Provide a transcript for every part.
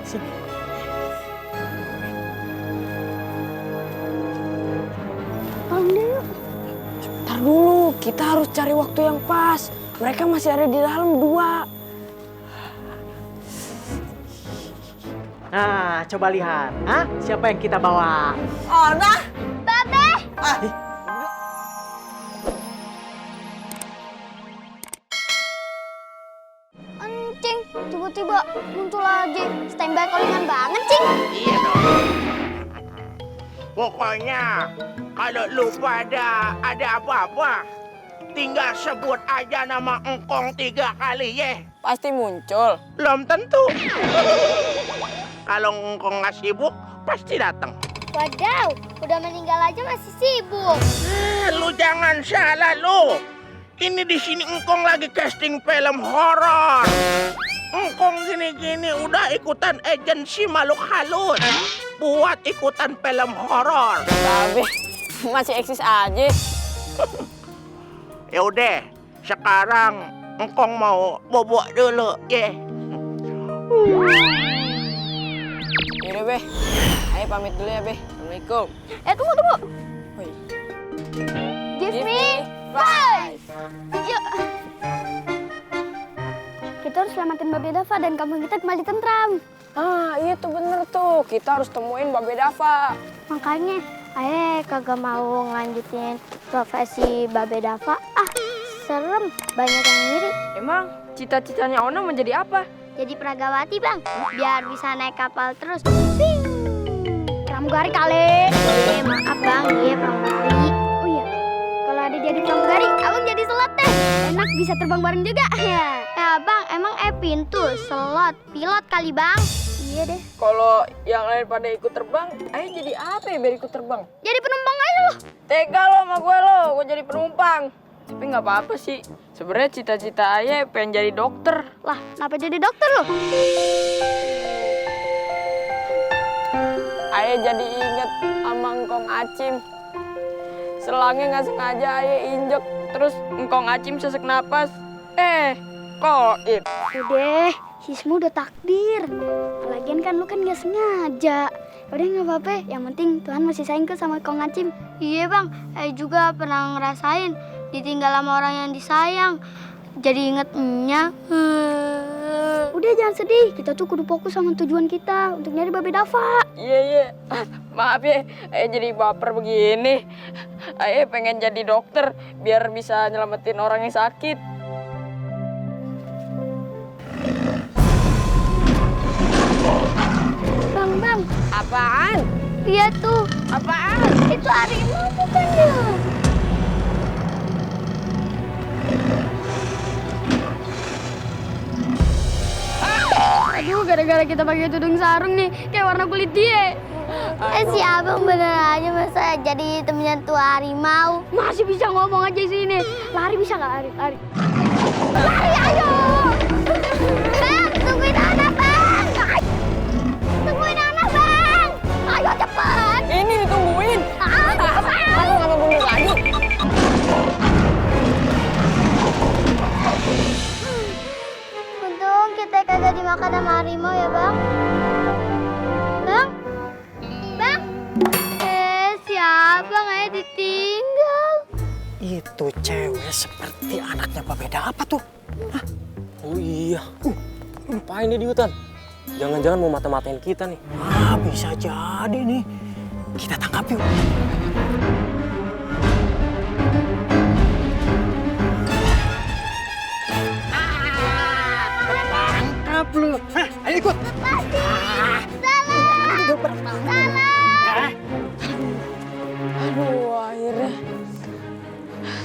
Sini. Tolong dia yuk. Ntar dulu, kita harus cari waktu yang pas. Mereka masih ada di dalam berdua. Nah, coba lihat. Hah? Siapa yang kita bawa? Ona! Babe! Cing, tiba-tiba muncul aja. Standby callingan banget, Cing. Iya dong. Pokoknya kalau lu pada ada apa-apa, tinggal sebut aja nama engkong 3 kali ya. Pasti muncul. Belum tentu. Kalau engkong nggak sibuk, pasti datang. Wadaw, udah meninggal aja masih sibuk. Lu jangan salah lu. Ini di sini engkong lagi casting film horor. Engkong gini-gini udah ikutan agensi makhluk halus buat ikutan film horor. Babe, masih eksis aja. Ya udah, sekarang engkong mau bobok dulu, ya. Yaudah, Be. Ayo pamit dulu ya, Be. Assalamualaikum. Tunggu. Woi. Give me 5. Yuk. Kita harus selamatin Babe Dava dan kampung kita kembali tentram. Ah, iya tuh bener tuh. Kita harus temuin Babe Dava. Makanya, Aye kagak mau ngelanjutin profesi Babe Dava. Ah, serem. Banyak yang ngiri. Emang cita-citanya Ona menjadi apa? Jadi peragawati, Bang. Biar bisa naik kapal terus. Ping! Pramugari kali. Maaf, Bang. Iya, pramugari. Oh iya, kalau ada jadi pramugari, abang jadi selot deh. Enak bisa terbang bareng juga. Ya, Bang, emang pintu, selot, pilot kali, Bang. Iya deh. Kalau yang lain pada ikut terbang, ayo jadi apa ya biar ikut terbang? Jadi penumpang aja loh. Tega lo sama gue jadi penumpang. Tapi nggak apa-apa sih. Sebenarnya cita-cita Ayah pengen jadi dokter. Lah, kenapa jadi dokter loh? Ayah jadi inget sama Engkong Acim. Selangnya nggak sengaja Ayah injek, terus Engkong Acim sesek napas. Koit. Udah, sismu udah takdir. Lagian kan lu kan nggak sengaja. Udah nggak apa-apa, yang penting Tuhan masih sayang kok sama Kong Acim. Iya Bang, juga pernah ngerasain ditinggal sama orang yang disayang. Jadi ingetnya. Udah jangan sedih, kita tuh kudu fokus sama tujuan kita untuk nyari Babe Dava. Iya. Maaf ya, Ayah jadi baper begini. Ayah pengen jadi dokter biar bisa nyelamatin orang yang sakit. Bang. Apaan? Lihat tuh. Apaan? Itu harimau bukan ya? Aduh, gara-gara kita pakai tudung sarung nih, kayak warna kulit dia. Si abang bener aja masa jadi temennya tua harimau. Masih bisa ngomong aja sini. Lari bisa nggak lari? Lari ayo. Bang, tungguin anak bang. Tungguin anak bang. Ayo cepat. Ini ditungguin. Aku nggak mau bunuh lagi. Untung kita kagak dimakan sama harimau ya bang. Bang. Siapa nggak ditinggal? Itu cewek seperti anaknya Babe Dava tuh. Hah? Oh iya. Ngapain dia di hutan? Jangan-jangan mau mata-matain kita nih. Bisa jadi nih. Kita tangkap yuk. Tangkap lu. Hah, ayo ikut. Salah. Aduh, akhirnya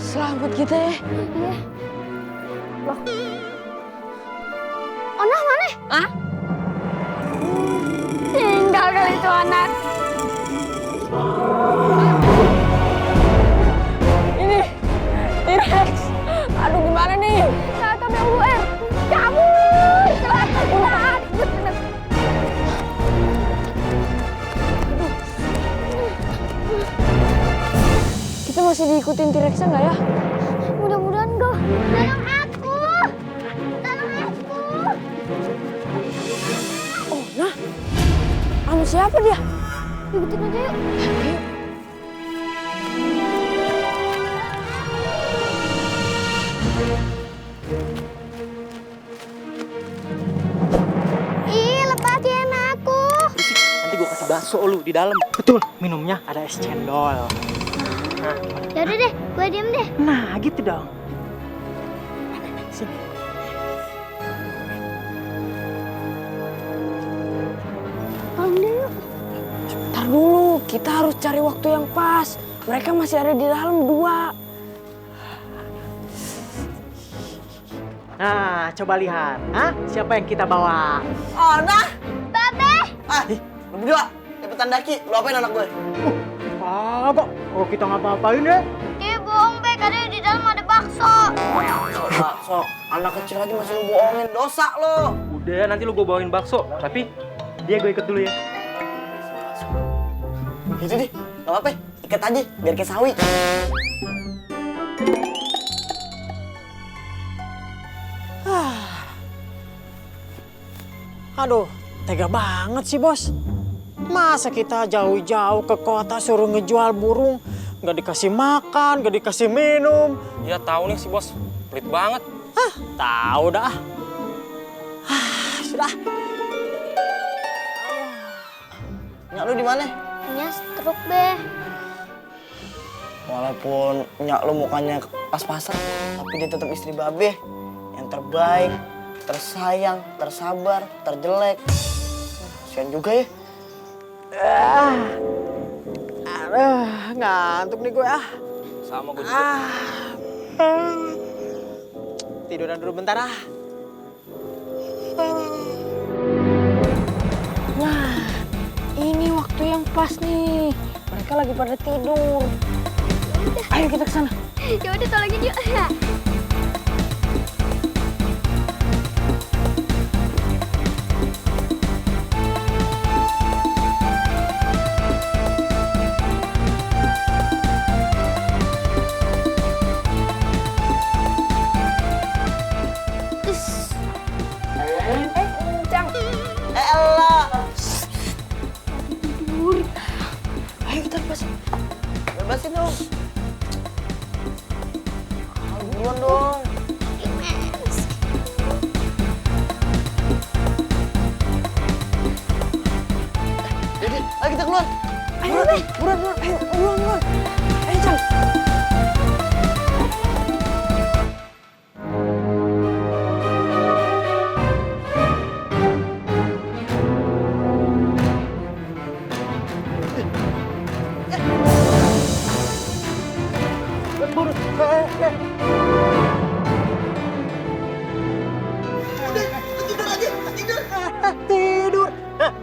selamat kita ya. Iya. Loh. Ona mana? Hah? Tinggal kali itu anak. Ini T-Rex. Aduh, gimana nih? Kata BUR. Kabur. Cepat. Kita masih diikutin T-Rex-nya nggak ya? Mudah-mudahan enggak. Tolong aku. Oh, nah. siapa dia? Ikutin aja yuk. Ih, lepasin aku. Nanti gue kasih bakso lu di dalam. Betul, minumnya ada es cendol. Ya udah deh, gue diem deh. Nah, gitu dong. Sini. Tolong deh yuk. Ntar dulu, kita harus cari waktu yang pas. Mereka masih ada di dalam berdua. Nah, coba lihat. Hah? Siapa yang kita bawa? Oh, nah. Babe. Ah, lu berdua. Cepetan daki. Lu apain anak gue? Apa? Oh, kita ngapa-ngapain ya? Dia bohong, Be. Karena di dalam ada bakso. Sok, anak kecil aja masih lu bohongin. Dosa lo. Udah, nanti lu gue bawain bakso. Tapi dia gue ikut dulu ya. Itu deh. Gak apa-apa. Ikat aja. Biar kayak sawi. Aduh, tega banget sih, Bos. Masa kita jauh-jauh ke kota suruh ngejual burung, nggak dikasih makan, nggak dikasih minum. Ya tahu nih si bos, pelit banget. Tahu dah. Sudah. Nyak lu di mana? Nya stroke, Be. Walaupun nyak lu mukanya pas-pasan, tapi dia tetap istri babe. Yang terbaik, tersayang, tersabar, terjelek. Kasian juga ya. Aduh, ngantuk nih gue ah. Sama gue juga. Tiduran dulu bentar ah. Nah, ini waktu yang pas nih. Mereka lagi pada tidur. Ayo kita ke sana. Ya udah tolongin yuk. Elah. Ayo kita lepasin. Bebasin dong. Duluan dong. Jadi, ayo kita keluar. Ayo, Be. Buruan. Ayo, buruan. Ayo, Cang. Tidur.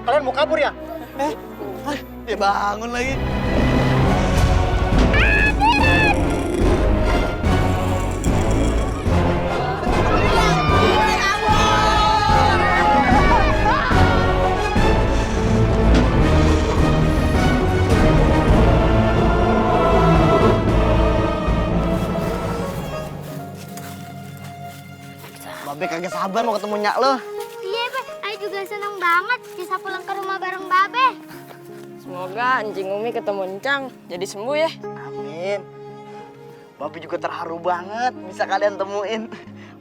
Kalian mau kabur ya? Dia bangun lagi. Babe kagak sabar mau ketemu nyak lo. Iya, Be. Ayo juga seneng banget bisa pulang ke rumah bareng Babe. Semoga anjing Umi ketemu Encang jadi sembuh ya. Amin. Babe juga terharu banget bisa kalian temuin.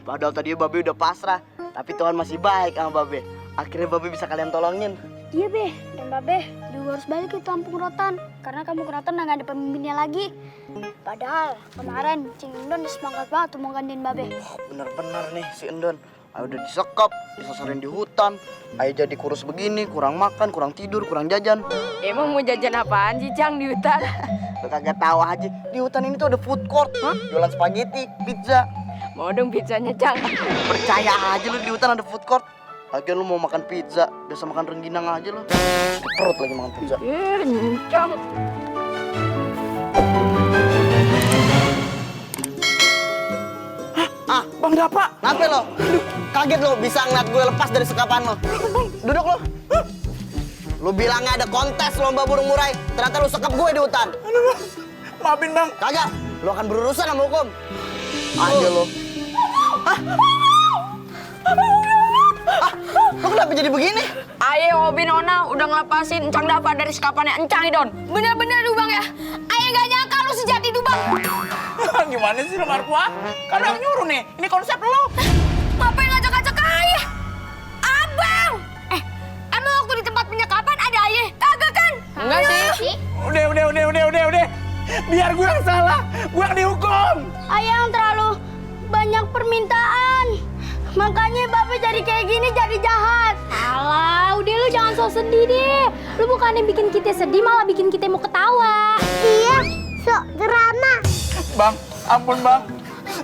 Padahal tadi Babe udah pasrah, tapi Tuhan masih baik sama Babe. Akhirnya Babe bisa kalian tolongin. Iya, Be. Dan Babe juga harus balik ke Kampung Rotan. Karena Kampung Rotan udah gak ada pemimpinnya lagi. Padahal kemarin Cing Endon semangat banget tuh mau gantiin Babe. Bener-bener nih si Endon. Ayo udah disekap, disasarin di hutan. Ayo jadi kurus begini, kurang makan, kurang tidur, kurang jajan. Emang mau jajan apaan sih, Cang, di hutan? Lo kagak tahu aja, di hutan ini tuh ada food court. Jualan spaghetti, pizza. Mau dong pizzanya, Cang. Percaya aja lu di hutan ada food court. Lagian lu mau makan pizza, biasa makan rengginang aja lu. Sakit perut lagi makan pizza. Encang. Ah, Bang Dapa. Kenapa lo? Kaget lo bisa ngeliat gue lepas dari sekapan lo. Duduk lo. Lu bilangnya ada kontes lomba burung murai, ternyata lu sekap gue di hutan. Aduh, Bang. Maafin, Bang. Kagak, lu akan berurusan sama hukum. Aja lo. Hah? Lu kenapa jadi begini? Aye Obi Nona udah ngelepasin Encang Dava dari sekapannya Encang Idon. Bener-bener lu bang ya. Aye nggak nyangka lu sejat itu bang. Gimana sih lu Marco? Kan yang nyuruh nih. Ini konsep lu. Ngapain ngajak-ngajak Aye? Abang! Emang waktu di tempat penyekapan ada Aye? Kagak kan? Enggak sih. Udah. Biar gue yang salah. Gue yang dihukum. Ayang terlalu banyak permintaan. Makanya Babe jadi kayak gini, jadi jahat. Alah, udah lu jangan so sedih deh. Lu bukannya bikin kita sedih, malah bikin kita mau ketawa. Iya, sok drama. Bang, ampun bang.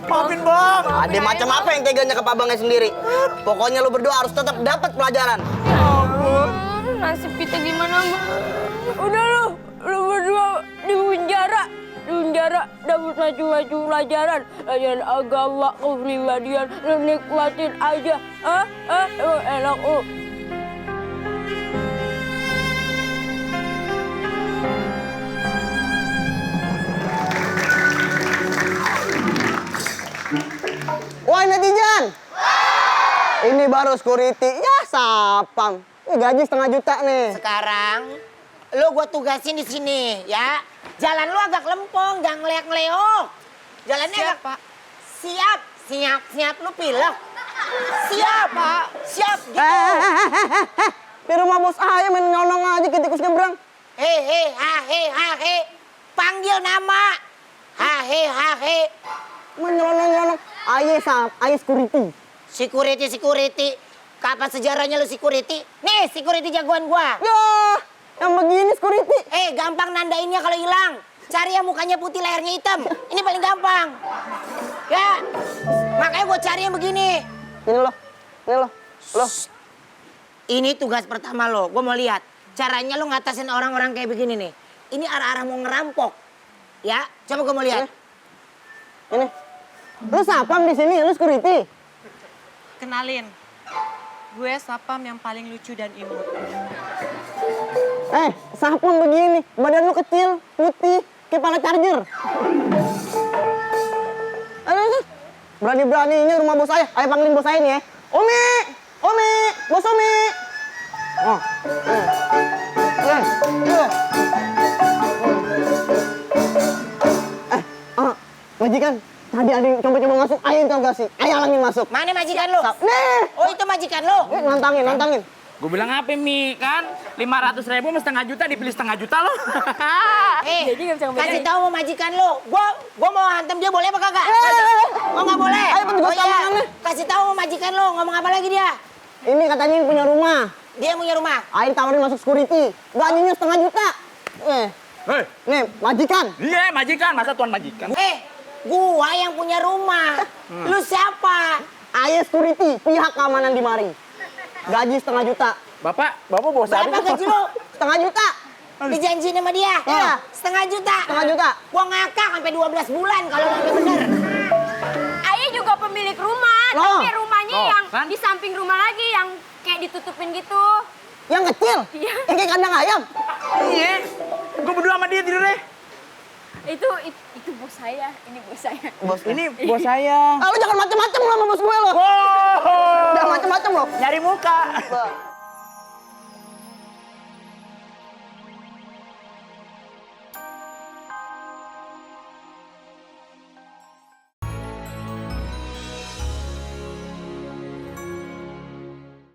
Maafin bang. Ada macam apa yang teganya ke abangnya sendiri? Pokoknya lu berdua harus tetap dapat pelajaran. Nasib kita gimana bang? Udah lu berdua di penjara dapat maju pelajaran agama kepribadian lu nikmatin aja enak lu. Woi netizen, ini baru security ya sapam. Ini gaji 1,5 juta nih. Sekarang lu gua tugasin di sini ya. Jalan lu agak lempeng, jangan ngeleok-ngeleok. Jalannya Siap, agak Pak. Siap lu pilek. Siap, Pak. Siap gitu. Di rumah bos ayah main nyolong aja ke tikus nyebrang. He. Panggil nama. He. Menyolong-nyolong. Ayah security. Security. Kapan sejarahnya lu security? Nih, security jagoan gua. Ya, yang begini security. Gampang nandainnya kalau hilang. Cari yang mukanya putih, lehernya hitam. Ini paling gampang. Ya, makanya gua cari yang begini. Ini loh. Ini tugas pertama lo. Gua mau lihat caranya lo ngatasin orang-orang kayak begini nih. Ini arah-arah mau ngerampok. Ya, coba gua mau lihat. Ini. Lu sapam di sini, lu security. Kenalin, gue sapam yang paling lucu dan imut. Sapam begini, badan lu kecil, putih, kayak pala charger. Berani-beraninya rumah bos saya. Ayo panggilin bos saya nih ya. Umi, bos Umi. Majikan, tadi ada yang coba-coba masuk, ayo tau gak sih? Ayo halangin masuk. Mana majikan lo? Nih, Oh, itu majikan lo. nantangin. Gue bilang apa Mi kan? 500.000 sama 1,5 juta dipilih 1,5 juta lo. Kasih tahu sama majikan lo. Gua mau hantam dia, boleh apa kagak? Oh, nggak boleh. Ayo, petugas keamanannya. Kasih tahu sama majikan lo. Ngomong apa lagi dia? Ini katanya yang punya rumah. Dia yang punya rumah. Ayo tawarin masuk security. Gajinya 1,5 juta. Hei, Nih, majikan. iya majikan, masa tuan majikan? Gua yang punya rumah. Lu siapa? Ayo security, pihak keamanan di mari. Gaji 1,5 juta. Bapak bos Berapa gaji lu? 1,5 juta. Dijanjiin sama dia? Iya. 1,5 juta. 1,5 juta. Gua ngakak sampai 12 bulan kalau sampai bener. Ayah juga pemilik rumah, Loh. tapi rumahnya Loh, yang kan? di samping rumah lagi yang kayak ditutupin gitu. Yang kecil. Iya. Yang kayak kandang ayam. Iya, gue berdua sama dia tidurnya. Itu bos saya, ini bos saya. Ini bos saya. Lu jangan macem-macem lo sama bos gue lo. Wow, Jangan macem-macem lo. nyari muka.